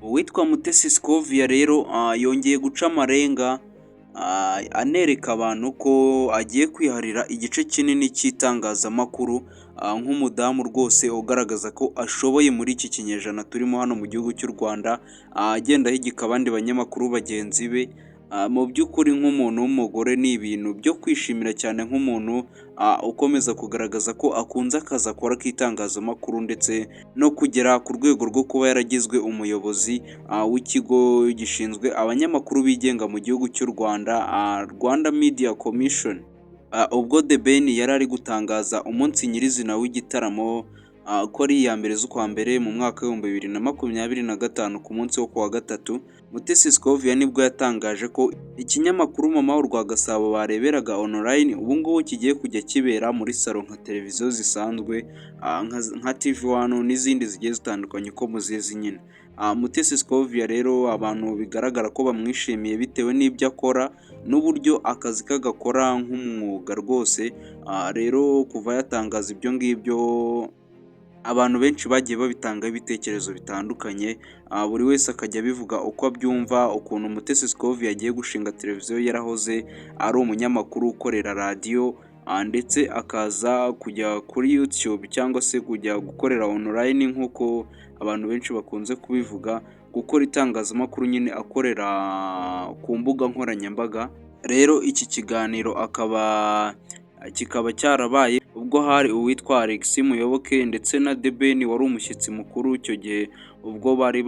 Uwitwa Mutesi Scovia rero yongeye guca amarenga, anereka abantu ko agiye kwiharira igice kinini cy'itangazamakuru, nk'umudamu rwose ugaragaza ko ashoboye muri iki kinyejana turimo hano mu gihugu cy'u Rwanda, agenda ahigika abandi banyamakuru bagenzi be. Mu by'ukuri nk'umuntu w'umugore ni ibintu byo kwishimira cyane, nk'umuntu ukomeza kugaragaza ko akunze akazi akora k'itangazamakuru, ndetse no kugera ku rwego rwo kuba yaragizwe umuyobozi w'ikigo gishinzwe abanyamakuru bigenga mu gihugu cy'u Rwanda, Rwanda Media Commission. Ubwo The Ben yari ari gutangaza umunsi nyirizina w'igitaramo, ko ari iya 1 z'ukwa mbere mu mwaka w'2025 ku munsi wo kuwa gatatu, Mutesi Scovia nibwo yatangaje ko ikinyamakuru Mama Urwagasabo bareberaga online ubu ngubu kigiye kujya kibera muri salo nka televiziyo zisanzwe, nka TV One n'izindi zigiye zitandukanye uko muzizi nyine. Mutesi Scovia rero abantu bigaragara ko bamwishimiye bitewe n'ibyo akora n'uburyo akazi ke agakora nk'umwuga rwose. Rero kuva yatangaza ibyo ngibyo, abantu benshi bagiye babitangaho ibitekerezo bitandukanye, buri wese akajya abivuga uko abyumva, ukuntu Mutesi Scovia agiye gushinga televiziyo yarahoze ari umunyamakuru ukorera radiyo, ndetse akaza kujya kuri YouTube cyangwa se kujya gukorera online nk'uko abantu benshi bakunze kubivuga, gukora itangazamakuru nyine akorera ku mbuga nkoranyambaga. Rero iki kiganiro akaba kikaba cyarabaye ubwo hari uwitwa Alex Muyoboke ndetse na The Ben wari umushyitsi mukuru icyo gihe, ubwo bari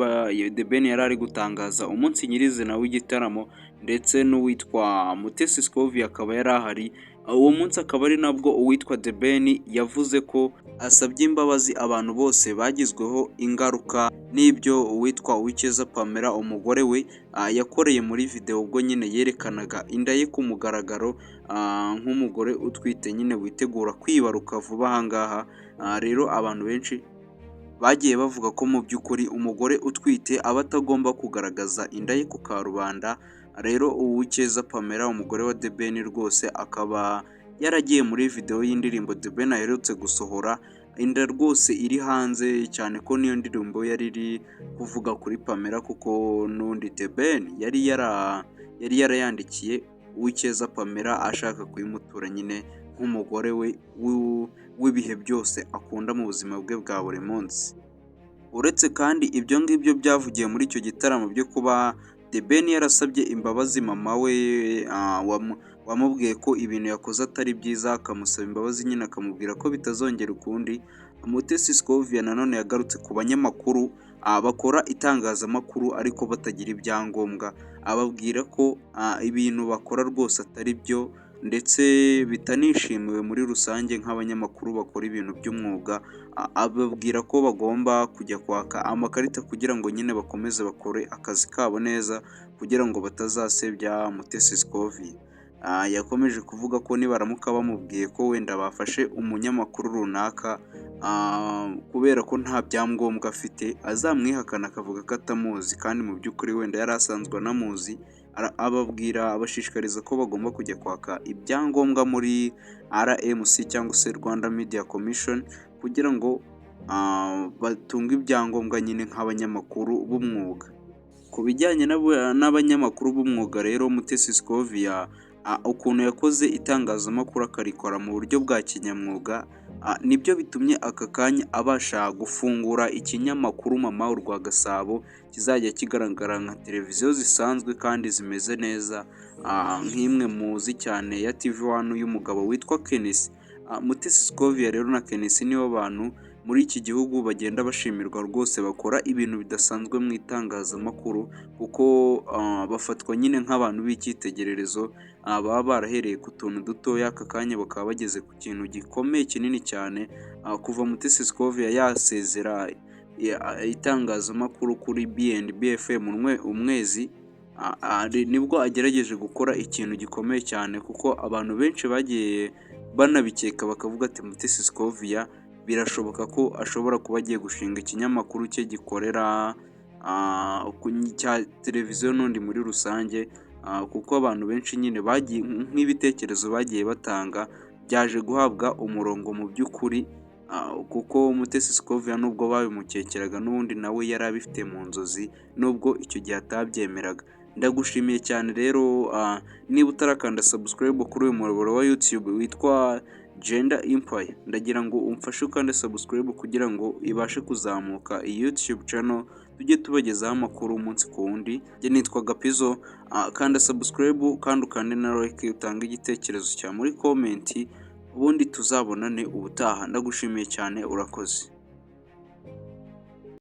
The Ben yari ari gutangaza umunsi nyirizina w'igitaramo, ndetse n'uwitwa Mutesi Scovia akaba yari ahari. Uwo munsi akaba ari nabwo uwitwa The Ben yavuze ko asabye imbabazi abantu bose bagizweho ingaruka n'ibyo uwitwa Uwicyeza Pamela, umugore we, yakoreye muri video, ubwo nyine yerekanaga inda ye ku mugaragaro, nk'umugore utwite nyine witegura kwibaruka vuba aha ngaha. Rero abantu benshi bagiye bavuga ko mu by'ukuri umugore utwite aba atagomba kugaragaza inda ye ku karubanda. Rero Uwicyeza Pamela, umugore wa The Ben, rwose akaba yaragiye muri video y'indirimbo The Ben aherutse gusohora, inda rwose iri hanze cyane, ko niyo ndirimbo yari iri kuvuga kuri Pamela, kuko n'undi The Ben yari yarayandikiye Uwicyeza Pamela ashaka kuyimutura nyine nk'umugore we w'ibihe byose akunda mu buzima bwe bwa buri munsi. Uretse kandi ibyo ngibyo byavugiye muri icyo gitaramo byo kuba The Ben yarasabye imbabazi mama we wamubwiye ko ibintu yakoze atari byiza, akamusaba imbabazi nyine akamubwira ko bitazongera ukundi, Mutesi Scovia nanone yagarutse ku banyamakuru bakora itangazamakuru ariko batagira ibyangombwa, ababwira ko ibintu bakora rwose atari byo ndetse bitanishimiwe muri rusange nk'abanyamakuru bakora ibintu by'umwuga, ababwira ko bagomba kujya kwaka amakarita kugira ngo nyine bakomeze bakore akazi kabo neza, kugira ngo batazasebya Mutesi Scovia. Yakomeje kuvuga ko nibaramuka bamubwiye ko wenda bafashe umunyamakuru runaka kubera ko nta byangombwa afite, azamwihakana akavuga ko atamuzi kandi mu by'ukuri wenda yari asanzwe anamuzi. Ababwira, abashishikariza ko bagomba kujya kwaka ibyangombwa muri RMC cyangwa se Rwanda Media Commission, kugira ngo batunge ibyangombwa nyine nk'abanyamakuru b'umwuga. Ku bijyanye n'abanyamakuru b'umwuga rero, Mutesi Scovia ukuntu yakoze itangazamakuru akarikora mu buryo bwa kinyamwuga, nibyo bitumye aka kanya abasha gufungura ikinyamakuru Mama Urwagasabo kizajya kigaragara nka televiziyo zisanzwe kandi zimeze neza, nk'imwe muzi cyane ya TV One y'umugabo witwa KNC. Mutesi Scovia rero na KNC nibo bantu muri iki gihugu bagenda bashimirwa rwose, bakora ibintu bidasanzwe mu itangazamakuru, kuko bafatwa nyine nk'abantu b'icyitegererezo, baba barahereye ku tuntu dutoya, aka kanya bakaba bageze ku kintu gikomeye kinini cyane. Kuva Mutesi Scovia yasezera itangazamakuru kuri B&B FM Umwezi, nibwo agerageje gukora ikintu gikomeye cyane, kuko abantu benshi bagiye banabikeka bakavuga ati: "Mutesi Scovia birashoboka ko ashobora kuba agiye gushinga ikinyamakuru cye gikorera cya televiziyo n'undi muri rusange", kuko abantu benshi nyine bagiye nk'ibitekerezo bagiye batanga byaje guhabwa umurongo mu by'ukuri. Kuko Mutesi Scovia, nubwo babimukekeraga, n'ubundi nawe yari abifite mu nzozi, nubwo icyo gihe atabyemeraga. Ndagushimiye cyane rero. Niba utarakanda subscribe kuri uyu muyoboro wa YouTube witwa Gender Empire, ndagira ngo umfashe ukande subscribe kugira ngo ibashe kuzamuka iyi YouTube channel, tujye tubagezaho amakuru umunsi ku wundi. Njye nitwa Gapizo. Kanda subscribe kandi ukande na like, utange igitekerezo cyawe muri comment, ubundi tuzabonane ubutaha. Ndagushimiye cyane, urakoze.